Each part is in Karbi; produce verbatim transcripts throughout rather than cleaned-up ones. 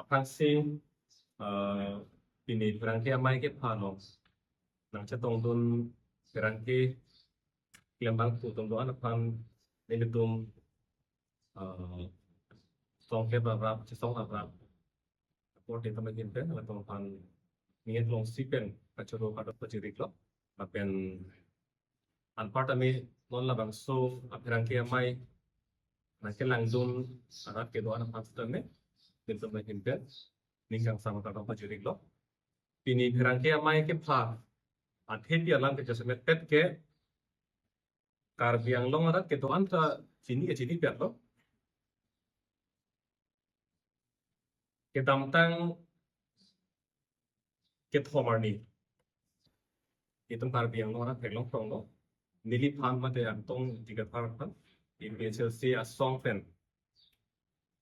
Aphrangsi, eh, pini pherangke amei kepha along nangchetongdun pherangke klembangphu atum do-an aphan nelitum, eh, song ke rap rap, chesong rap rap. Apor te tama hin pen, latum aphan niyet longsi pen kachoro kadok pajiriklo. Lapen anparta me non labangso apherangke amei nangkelangdun arat kedo-an aphan sitame, nelitum ahin pen ning kangsam kadok pajiriklo. Pini pherangke amei kepha athepi alam ke jasemet pet ke Karbi Anglong arat kedo-an ta chini, chini pet lo. Kedamtang kethom arni itum Karbi Anglong arat theklong tonglo. Neliphan mate Angtong Ingti Kathar aphan A P H L C asong pen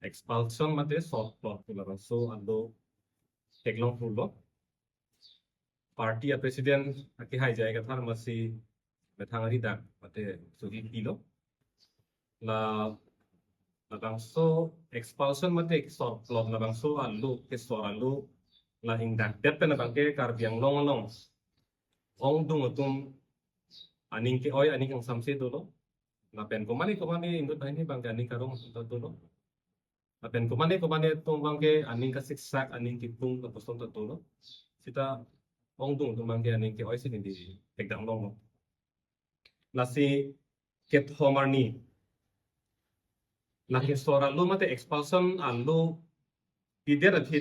expulsion mate sorplot pu labangso alo theklong pulo. Party a president akehai J I Kathar amatsi methang ari dak mate suri pilo. La labangso expulsion mate sorplot labangso alo, kesor alo la ingdakdet pen abangke Karbi Anglong along ongdung atum aning ke-oi, aning kangsamse dolo. Lapen komane komane inut banghini abangke aning karong atum ta dolo. Lapen komane komane atum abangke aning kasiksak, aning kipung lapuson ta dolo. Seta ongdung atum abangke aning ke-oisi neli thekdam longlo. Lasi kethom arni la kesor alo mate expulsion alo pidet aphi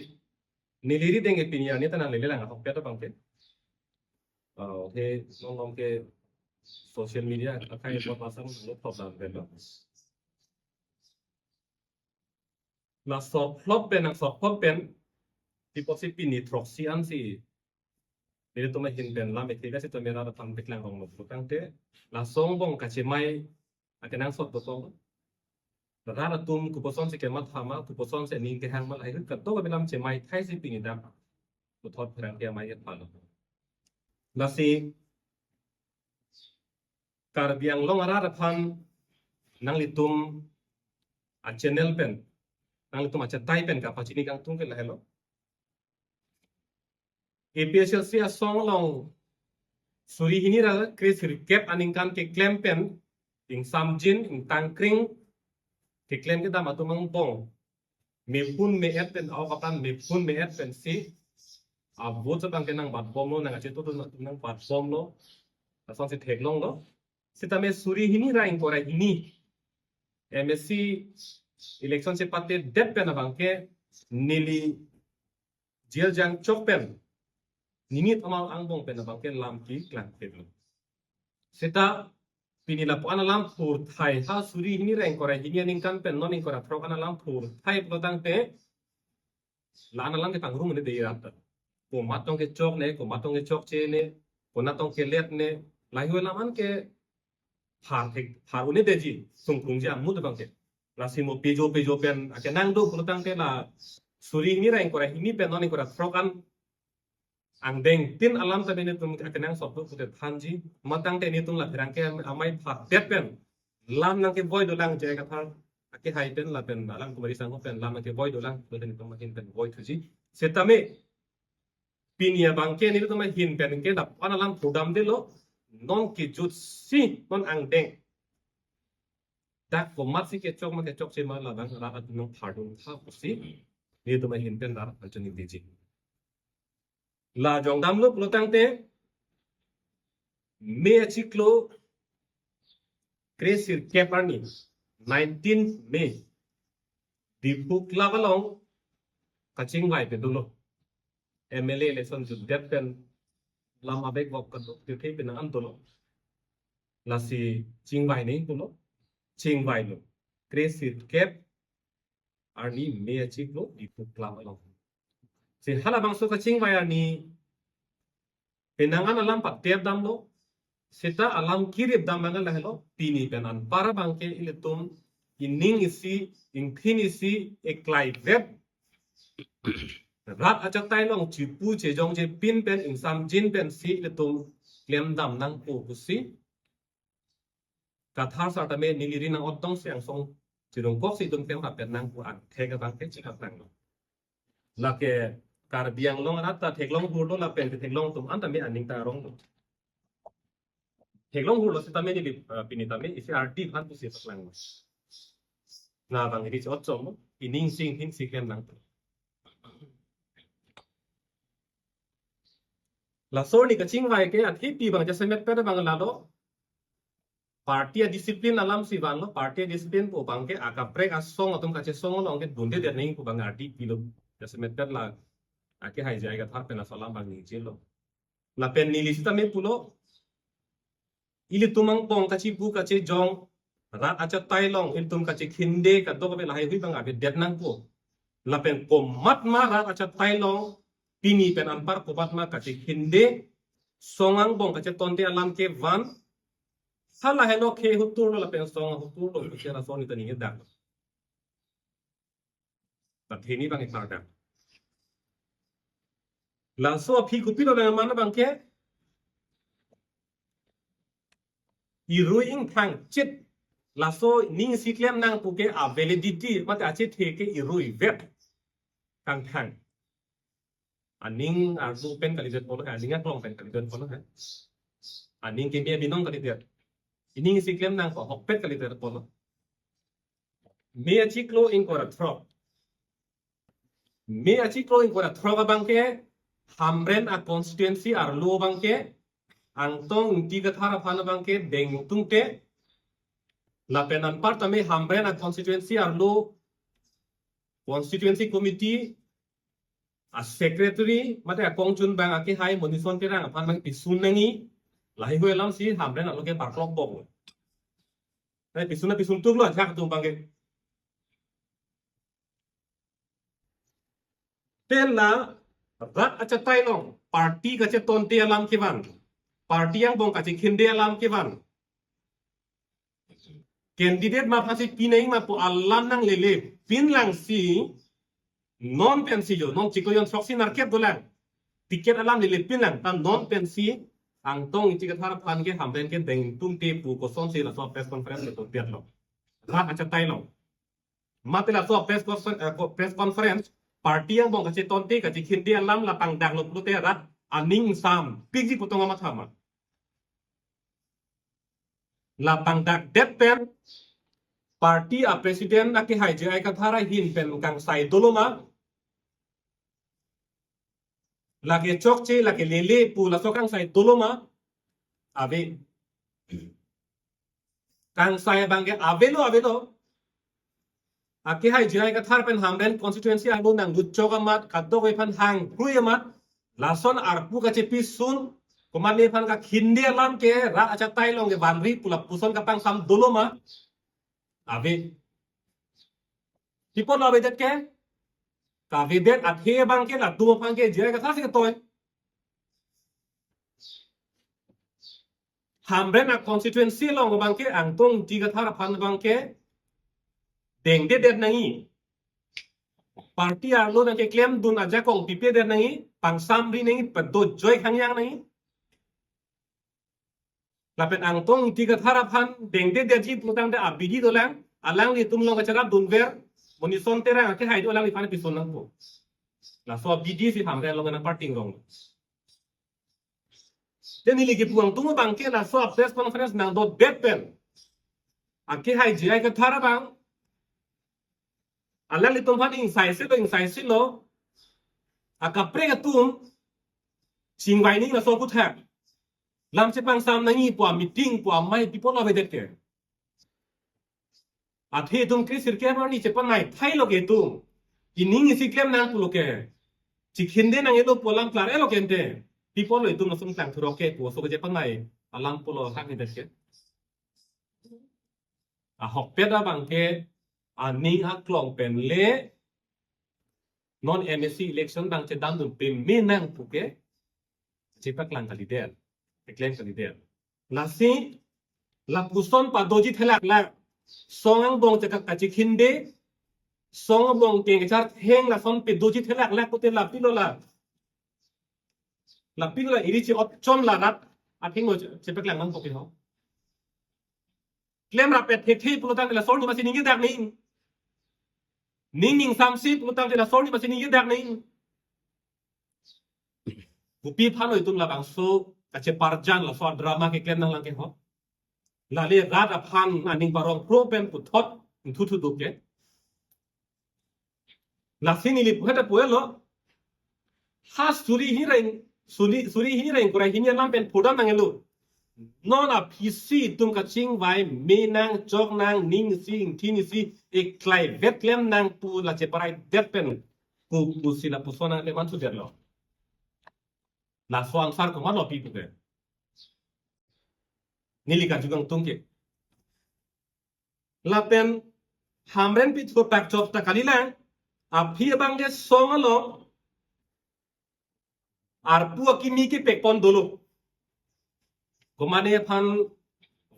neli rideng ke pini arni ta nanglele lang ahokpet abangke. Oh, he nonglong ke social media akai lo pasang lo problem pen lo. La sorplot pen, sorplot pen, pi apotsi pini throksi ansi nelitum ahin pen lam ethek asi tome rat aphan paklang ronglo pulotangte, laso angbong kachemai akenangsot dokok. Rat atum koposonsi kematha ma, koposonsi aning kehang ma, lahai ahut kadokave alam chemai thaisi pini dak puthot pherangke amei kepha lo. Lasi Karbi Anglong arat aphan nanglitum a-channel pen, nanglitum achetai pen kapachini kangtung ke lahelo. A P H L C asong along suri hini ra kre sirkep aningkan keklem pen ingsamjin, ingtangkring keklem kedam atum angbong mepun me-et pen, aok apran mepun me-et pensi a-vote abangke nangbatbomlo, nangkachetongdun atum nangbatbomlo, lasonsi theklonglo. Sitame suri hini ra ingkoi ra hini M A C election chepatedet pen abangke neli jail jangchok pen ninit amang angbong pen abangke lam keklangklemlo. Seta pini lapu-an alam phurthai ha suri hini ra ingkoi ra hini aningkan pen non ingkoi ra throk an alam phurthai pulotangte la-an alam ke pangrung ne dei rat ta. Komat tong kechok ne, komat tong kechokche ne, konat tong kelet ne, lahai alam an ke phar thek, phar un-edetji, sungkrungji amut abangke. Lasi mo pejo pejo pen akenang do pulotangte la suri hini ra ingkoi ra hini pen non ingkoi ra throk an angdeng tin alam ta nelitum akenangsot do pute thanji, matangte nelitum la pherangke amei phadet pen lam nangkevoi dolang, J I Kathar akehai pen lapen alangtum ari sangho pen lam nangkevoi dolang, lapen nelitum ahin pen voi thuji. Sitame pini abangke nelitum ahin pen ke lapu-an alam phurdamdetlo, non kejutsi non angdeng dak komatsi kechok ma kechokche ma labang rat atum nangphardun tha pusi nelitum ahin pen rat atum ningdiji. La jongdamlo pulotangte May achiklo kre sirkep arni, nineteen May, Diphu Club along kachingvai pen dolo. M L A election jutdet pen lam abek bok kaduk tirthe pen an dolo. Lasi chingvai ne pulo, chingvailo. Kre sirkep arni May achiklo Diphu Club along. Si halabangso kachingvai arni penang an alam patep damlo, seta alam kirip dam abang lahelo, pini pen anpar abangke ilitum ining isi, ingthin isi, eklai vet rat achatai along chipu chejongje pin pen ingsamjin pensi ilitum klemdam nangpo pusi Kathar sar tame neli ri nang-ot tongsi angsong chirungkoksi itum klem lapen nangpu angthek abangke chikap nanglo. Lake Karbi Anglong arat ta theklong hurlo lapen theklong atum an tame aning ta aronglo. Theklong hurlo sitame neli, eh, pini tame isi ardi aphan pusi paklang. Na bang iri chot chom, ining sing hin si klem nang. Laso arni kachingvai ke athepi bang jasemet pen bang lalo. Party a-discipline alam si vanlo, party a-discipline pu bang ke akaprek asong atum kachesong along ke dunde den neng pu bang ardi pilo. Jasemet pen la ake hai jai ka thar pen aso alam bang ningjelo. Lapen neli sitame pulo. Ilitum angbong kachipu kachejong, rat achatai along ilitum kachekhinde kadokave lahai hui bang avedet nangpo. Lapen komatma rat achatai along pini pen anpar komatma kachekhinde, song angbong kachetonte alam kevan, hala heno ke huturlo lapen song huturlo, ke laso arni ta ningjedak. Athe ni bang iklar dam. Laso aphi kopilo nang man bang ke irui ingthang chit. Laso ning si klem nang pu ke a-validity mate achethe ke irui vet kangthang. Aning ardu pen kalidet apotlo, aning aklong pen kalidet apotlo, ha. Aning keme abinong kalidet. Ining si klem nang pu ahokpet kalidet apotlo. May achiklo ingkoi ra throk. May achiklo ingkoi ra throk abang ke Hamren a-constituency arlo abang ke Angtong Ingti Kathar aphan abang ke dengtungte. Lapen anpar tame Hamren a-constituency arlo constituency committee a-secretary mate akongchunbang ake hai Monison Terang aphan bang pisun nangji. Lahai hui alam si Hamren arlo ke parklok bok. Lahai pisun na pisun tuklo ajak atum bang ke. Te la rat achatai along party kachetonte alam kevan, party angbong kachekhinde alam kevan, candidate ma aphansi pi nangji ma pu alam nanglele pinlang si non pensi jo, non chiklo jon throksi nerkep dolang. Ticket alam lele pinlang, ta non pensi Angtong Ingti Kathar aphan ke Hamren ke dengtungte pu kosonsi laso press conference le to piat lo. Rat achatai along. Mate laso press confer-, eh, ko-, press conference, party angbong kachetonte kachekhinde alam la pangdaklo pulote rat aning sampikji pu tong amat hama. La pangdakdet pen party a-president ake hai J I Kathar ahin pen kangsai dolo ma, lake chokche, lake lele pu laso kangsai dolo ma, ave. Kangsai bang ke avelo, avelo. Ake hai J I Kathar pen Hamren constituency arlo nanglut chok amat, kadokave aphan hang krui amat, lason arpu kachepisun, komat nephan kakhinde alam ke rat achatai along ke vanri pu lapuson kapangsam dolo ma, ave. Pi apotlo avedet ke? Kavedet athe bang ke latum aphan ke J I Kathar si ketoi. Hamren a-constituency along bang ke Angtong Ingti Kathar aphan bang ke dengdedet nangji. Party arlo nang keklemdun ajakong pipedet nangji, pangsamri nangji, pedo joi khangjang nangji. Lapen Angtong Ingti Kathar aphan dengdedetji pulotangte abidi dolang, alanglitum along kacharap dunver, Monison Terang ake hai do alangliphan pisun nangpo. Laso abidi si Hamren along nang party rong. Te neli kipu angtung bang ke laso press conference nangdotdet pen, ake hai J I Kathar abang alanglitum aphan ingsaisilo, ingsaisilo. Akaprek atum chingvai nangji laso aphuthak. Lam chepangsam nangji pu a-meeting pu amei pi apotlo avedet ke? Athe itum kre sirkep arni chepanai thailo ke itum. Ining isi klem nang pulo ke. Chekhinde nangjilo pu alam klar-etlo ke ante. Pi apotlo itum lason klangthurok ke pu aso ke chepanai alam pulo hak ni det ke. Ahokpet abang ke aning aklong pen le non M A C election bang chedamdun peme nang pu ke chepaklang kalidet, keklem kalidet. Lasi lapuson padoji thelaklak, song angbong chekak kachekhinde, song angbong kengchar theng lason pedoji thelaklak pute lapilo la. Lapilo la iri chi-ot chom la rat athengno che-, chepaklang nangpo ke ho. Klemrap pet thekthe pulotangte laso arni masi ningjedak nangji. Ning ningsam si putangte laso arni masi ningjedak nang. Kopi aphan lo itum labangso kacheparjan laso drama keklem nanglang ke ho. Lale rat aphan aning parong pro pen puthot ingthu thu duk ke. Lasi neli pu heta puelo. Ha suri hini ra-ing, suri, suri hini ra-ingkoi ra hini alam pen pudam nanglo. Non aphi si itum kachingvai me nang, chok nang, ning isi, ingthin isi, eklai vet klem nang pu la cheparai det pen pu, pusi lapuson nang le man su det lo. Laso answer komat lo pi pu ke. Neli karju kangtung ke. Lapen Hamren pi thurtak chok ta kalilang. Aphi abang ke song along arpu akimi kepek pon dolo. Komatne aphan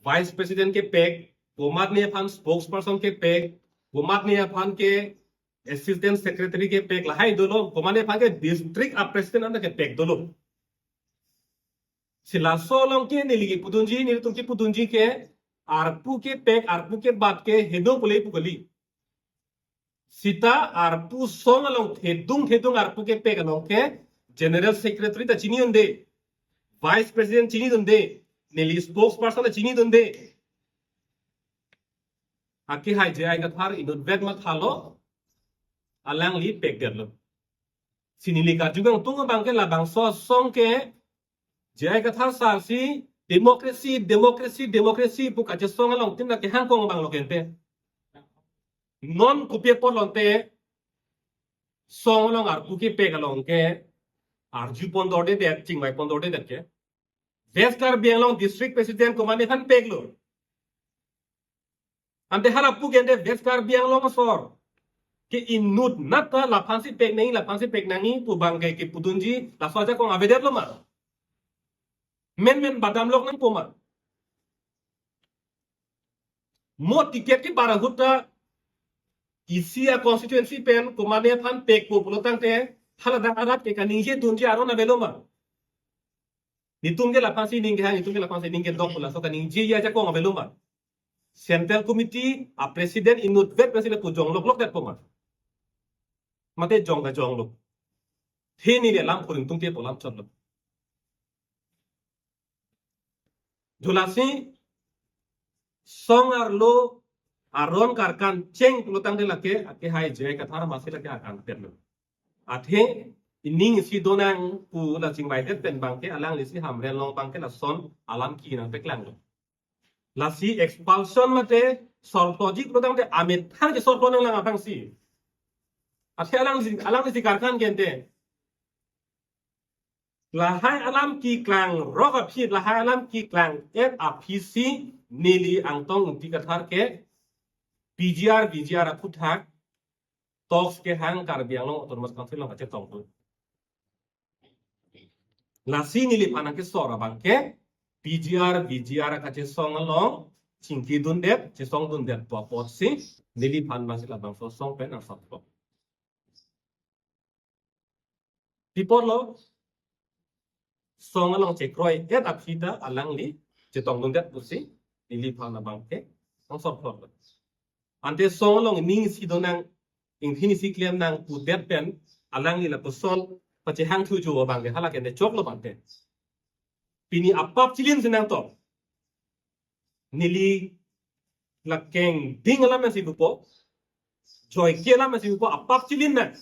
vice president kepek, komatne aphan spokesperson kepek, komatne aphan ke assistant secretary kepek lahai dolo, komatne aphan ke district a president anta kepek dolo. Si laso along ke neli kepudunji, nelitum kepudunji ke arpu kepek, arpu kebat ke hedo pule pu kali. Sita arpu song along thedung thedung arpu kepek along ke general secretary ta chinidunde, vice president chinidunde, neli spokesperson ta chinidunde. Akehai J I Kathar inutvet mathalo, alangli pekdetlo. Si neli karju kangtung abang ke labangso asong ke J I Kathar sar si democracy, democracy, democracy pu kachesong along tin la kehang kong abang lo kente. Non kopi apot lonte song along arpu kepek along ke arju pon dordedet, chingvai pon dordedet ke. West Karbi Anglong district president komatne aphan peklo. Ante hala pu kente West Karbi Anglong asor ke inutnat ta laphan si pek nangji, laphan si pek nangji pu abang ke kepudunji, laso ajakong avedetlo ma? Menmen badam lok nangpo ma? Mo ticket kebar ahut ta isi a constituency pen komatne aphan pekpo pulo tangte haladak arat ke kaningjedunji aron avelo ma? Netum ke laphan si ning kehang, netum ke laphan si ning kedok pu laso kaningjeji ajakong avelo ma? Central Committee a president inutvet pensi lapu jong lok lok detpo ma? Mate jong kajong lo. Hini le lam kuring tungte po lam chot lo. Julasi song arlo aron karkan cheng pulo tangte lake akehai J I Kathar masi lake akan pen lo. Athe ining isi donang pu la chingvaidet pen abang ke alangli si Hamren along abang ke lason alam ki nangpeklang lo. Lasi expulsion mate sorplojik pulo tangte amethang ke sorplo nanglang aphrang si. Athe alangli, alangli si karkan kente. Lahai alam keklang rok aphi, lahai alam keklang et aphi si neli Angtong Ingti Kathar ke P G R, V G R aphuthak talks kehang Karbi Anglong Autonomous Council along kachetongdun. Lasi neliphan nangkesor abang ke P G R, V G R kachesong along chingkidundet, chesongdundet pu apotsi neliphan masi labangso song pen angsot lo. Pi apotlo, song along chekroi et aphi ta alangli chetongdundet pusi neliphan abang ke angsot lo. Ante song along ning isi donang, ingthin isi klem nang pudet pen alangli lapuson pachehang thujo abang ke hala kente choklo abang ke. Pini apap chilin si nangtok. Neli lakeng ding alam nangsi pupo, joike alam nangsi pupo, apap chilin nang.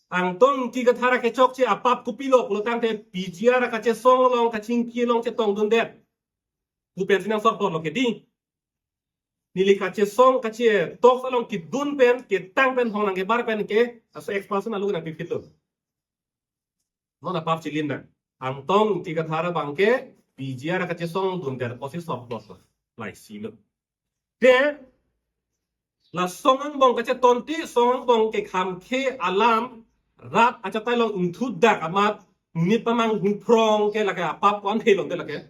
Angtong Ingti Kathar kechokche apap kopilo pulo tangte P G R kachesong along kachingki along chetongdundet. Pu pensi nangsorplotlo ke dei. Neli kachesong kachetok along kedun pen, ketang pen, hong nangkebar pen ke, laso expulsion alo nangpipitlo. Non apap chilin nang. Angtong Ingti Kathar abang ke P G R kachesongdundet pusi sorplotlo. Laisi lo. Te, la song angbong kachetonti, song angbong kekhamkhe alam, rat achatai along ingthudak amat, monit pamang hungphrong ke lake apap ko-an he lonte lake.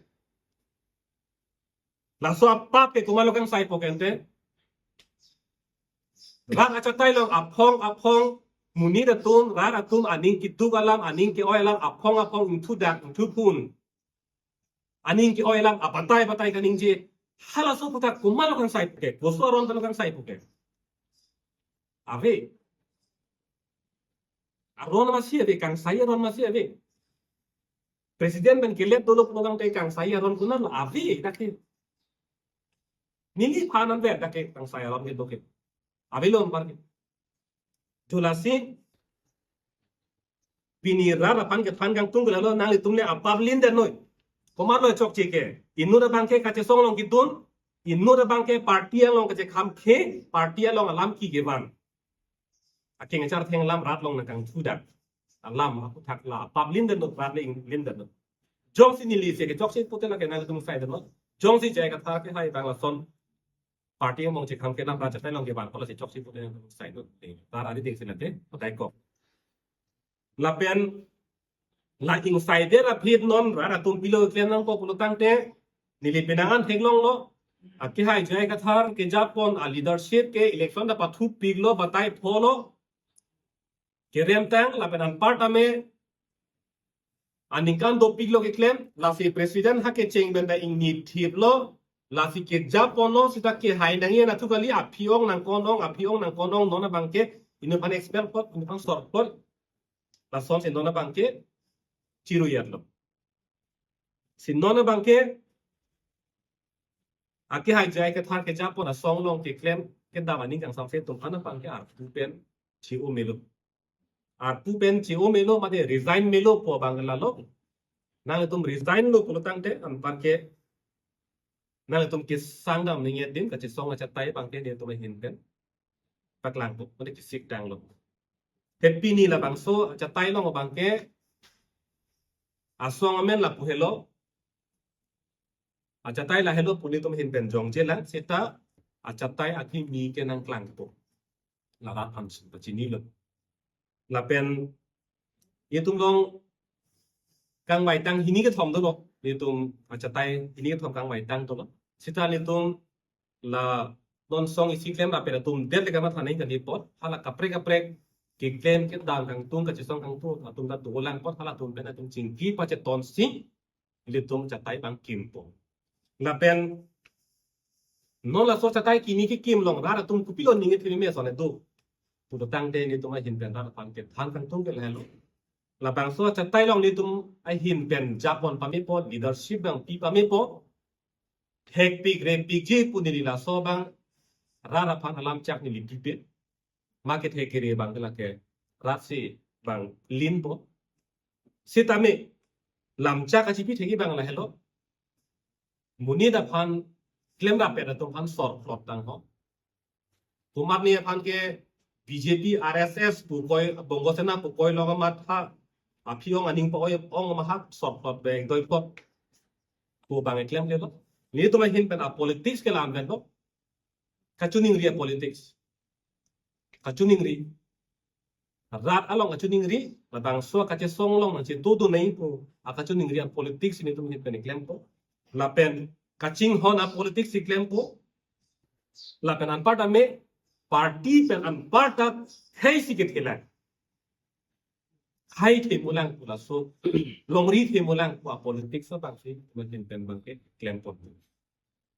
Laso apap ke komatlo kangsaipo kente. Rat achatai along aphong aphong monit atum, rat atum aning keduk alam, aning ke-oi alam, aphong aphong ingthudak, ingthuphun. Aning ke-oi alam abatai batai kaningje. Halaso aphuthak komatlo kangsaipo ke, koso aron talo kangsaipo ke. Ave. Aron masi ave, kangsai aron masi ave. President pen kelet dolo pulo tangte kangsai aron konat lo, ave dak ke. Neliphan anvet dak ke kangsai aron kedo ke. Ave lo anpar ke. Thu lasi pini rat aphan kethan kangtung ke lalo, nanglitum le apap lindetnoi. Komatlo chokche ke? Inut abang ke kachesong along kedun, inut abang ke party along kachekham ke, party along alam kevan. Akeng achar theng alam rat along nangkangthudak. Alam aputhak la apap lindetnoi, rat le ing lindetnoi. Jongsi neli se ke chokche pute lake nanglitum saidetnoi. Jongsi J I Kathar kehai abang lason party among chekham ke, lam rat achatai along kevan apotlo si chokche pute nanglitum saidetnoi. Rat ari ding sinate, patai kok. Lapen la ingsaide aphi non rat atum pilo keklem nangpo pulo tangte, neli penang an theklonglo. Akehai J I Kathar kejapon a leadership ke election ta pathupiklo, batai pholo. Kerem tang lapen anparta me aningkan dopiklo keklem, lasi president ha kecheng pen ta ingni thiplo, lasi kejaponlo, seta kehai nangji anatthu kali, aphi-ong nangkon-ong, aphi-ong nangkon-ong, non abang ke inut aphan expel plot, inut aphan sor plot. Lasonsi non abang ke chiru yatlo. Si non abang ke akehai J I Kathar kejapon asong along keklem kedam aning kangsam se atum an abang ke arpu pen che-o melo. Arpu pen che-o melo mate resign melo pu abang lalo. Nanglitum resign lo pulo tangte anpar ke nanglitum kesang dam ningje din kachesong achatai abang ke nelitum ahin pen paklang po, mane kesik tanglo. Te pini labangso achatai along abang ke asong amen lapu helo. Achatai lahelo pu nelitum ahin pen jongje lang, seta achatai akimi ke nangklangpo. La rat aphan si pachinilo. Lapen itum along kangvaitang hini kethom dolo. Itum achatai hini kethom kangvaitang dolo. Seta itum la non song isi klem lapen atum det le kamatha nangji kali apot, hala kaprek kaprek keklem kedam kangtung kachesong kangtung atum ta dolang apot, halatum pen atum chingki pachetonsi ilitum achatai abang kimpo. Lapen non laso achatai kimi kekim along rat atum kopilo ningje thememe ason do pulo tangte nelitum ahin pen rat aphan kethan kangtung ke lahelo. Labangso achatai along nelitum ahin pen japon pamepo, leadership abang pi pamepo. Thekpik repikji pu neli laso abang rat aphan alam chak neli pipe. Ma kethe kere abang ke lake rat si abang linpo. Sitame lam chak kachipi thekji abang lahelo. Monit aphan klemrap-et atum aphan sor plot tang ho. Komatne aphan ke B J P, R S S pu koi, Bongo Sena pu koi along amat ha aphi-ong aning pa-oi-ong amat ha sor plot beng doi plot pu abang keklem lelo. Nelitum ahin pen apolitics ke lam pen lo. Kachiningri apolitics. Kachiningri. Rat along kachiningri, labangso kachesong along nangchedodo nangji pu akachiningri apolitics nelitum ahin pen klempo. Lapen kachinghon apolitics si klempo. Lapen anparta me party pen anparta khei si kethelang. Khei themulang pu laso, longri themulang pu apolitics abang si nelitum ahin pen abang ke klempo.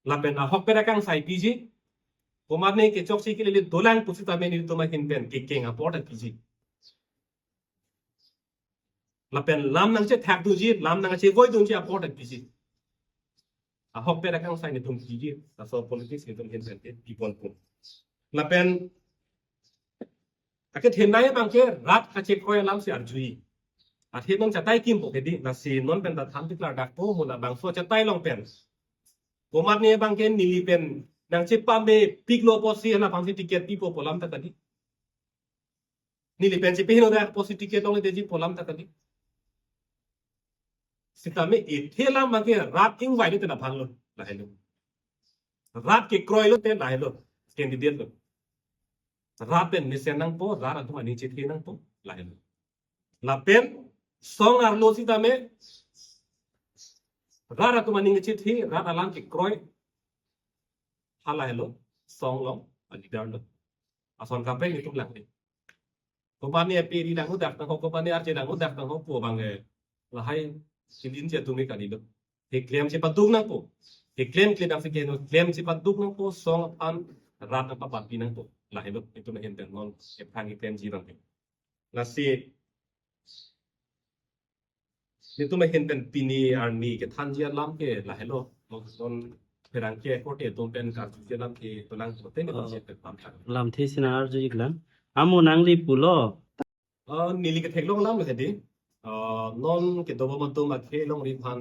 Lapen ahokpet akangsai piji. Komatne kechok si kelele dolang pusitame nelitum ahin pen kekeng apor ta piji. Lapen lam nangchethak dunji, lam nangchevoidunji apor ta piji. Ahokpet akangsai nelitum piji. Laso politics nelitum ahin pen ke piponpo. Lapen akethenei abang ke rat kachekroi alam si arjuji. Athe non achatai kimpo ke di, lasi non pen ta than tiklar dakpo, mo labangso achatai along pen. Komatne abang ke neli pen nangchepamepiklo pusi hala abang si ticket pipo pu alam ta kali. Neli pen chepehingno dak pusi ticket longledetji pu alam ta kali. Sitame athe lam abang ke rat ingvai lote la aphan lo, lahelo. Rat kekroi lote lahelo, candidate lo. Rat pen mesen nangpo, rat atum aning chethe nangpo, lahelo. Lapen song arlo sitame rat atum aning chethe, rat alam kekroi, halahelo song along aleader lo. Ason kaprek nelitum lang ni. Komatne apiri dang udak nang ho, komatne arje dang udak nang ho pu abang ke lahai silin je atum ke kali lo. Keklem chepaduk nangpo. Keklem klemdam si keno klem chepaduk nangpo, song aphan rat nangpaparpi nangpo. Lahelo itum ahin pen non ephrang ipemji abang ke. Lasi itum ahin pen pini arni kethanji alam ke lahelo. Non pherangke korte atum pen karjuji alam ke dolang korte ni Oh. Lamthe sina arju iklang. Amo nangli pulo. Ah, neli ketheklong alam hedi. Ah, non kedobom atum akhei longri aphan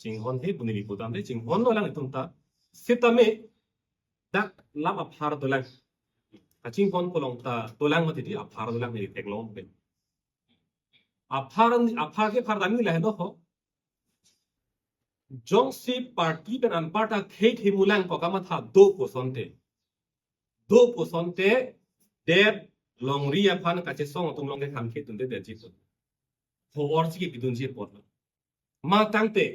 chinghon he pu neli pudam de, chinghonlo alanglitum ta. Sitame dak lam aphar dolang. Kachinghon kolong ta dolang mati di aphar dolang neli theklong pen. Aphar, aphar ke phar dami lahelo ho. Jongsi party pen anparta khei khei mulang ko kamatha do pu asonte. Do pu asonte det longri aphan kachesong atum along ke kham khei tunde detji pu. Ho orsi kepidunji apotlo. Ma tangte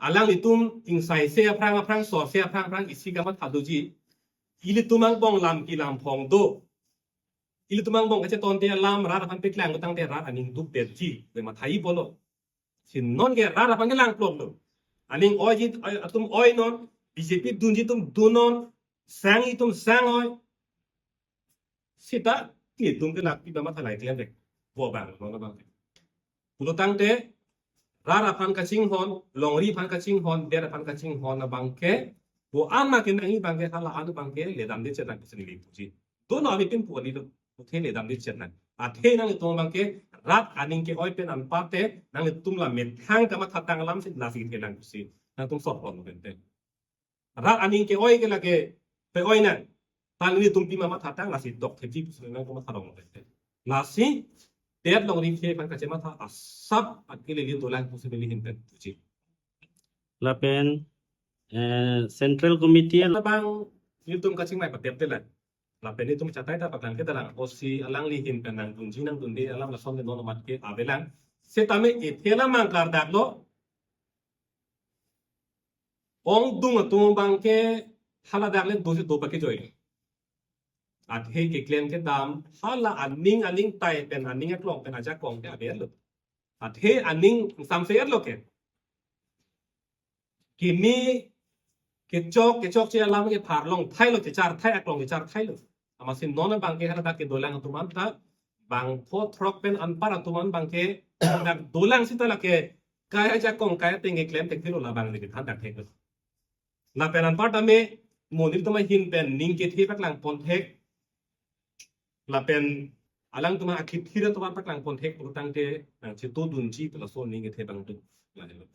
alanglitum ingsaise aphrang aphrang, sorse aphrang aphrang isi kamatha doji. Ilitum angbong lam kelam phong do. Ilitum angbong kachetonte alam rat aphan paklang tangte rat aning dukdetji. Ve mathai bolo. Si non ke rat aphan kelang plotlo. Aning oiji, oi, atum oi non, B J P dunji atum dun non, sangji atum sang oi. Seta ilitum ke lak pi ba matha lai klem dek. Bo abang, non abang. Pulo tangte, rat aphan kachinghon, longri aphan kachinghon, det aphan kachinghon abang ke, bo an ma kenangji abang ke, hala an abang ke ledamde chetlang pusi neli puji. Dono ami pinpu kali do, athe ledamde chetlang. Athe nanglitum abang ke rat aning ke-oi pen anparte nanglitum la methang kamathatang alam si lasi kelang pusi nangtum sot pon pen te. Rat aning ke-oi ke lake pe-oi nang. Tangli tum pima mathatang lasi dok theji pusi nangtum matha rong pen te. Lasi det longri khei aphan kachematha asap akili li dolang pusi neli ahin pen puji. Lapen eh, Central Committee an abang nelitum kachingmai patep telang. Lapen nelitum chatai ta paklang ke dalang. O C alangli ahin pen nangdunji nangdunde alam lason ke non amat ke avelang. Setame ethela mang kardaklo. Ongdung atum abang ke hala dak le dosi do pakejoi. Athe keklem kedam hala aning aning tai pen aning aklong pen ajakong ke averlo. Athe aning samse erlo ke. Kimi kechok kechokche alam ke pharlong thailo, kechar thai, aklong kechar thailo. Amatsi non abang ke hala dak kedolang atum anta bangpho throk pen anpar atum an abang ke dak dolang seta lake kai ajakong kai ateng keklem thekthelo, labang le kethan dak thek. Lapen anpar tame mo nelitum ahin pen ning kethe paklang pon thek. Lapen alangtum akithir atum an paklang pon thek pulo tangte nangchetodunji pu laso ning kethe abang tu. Lahelo.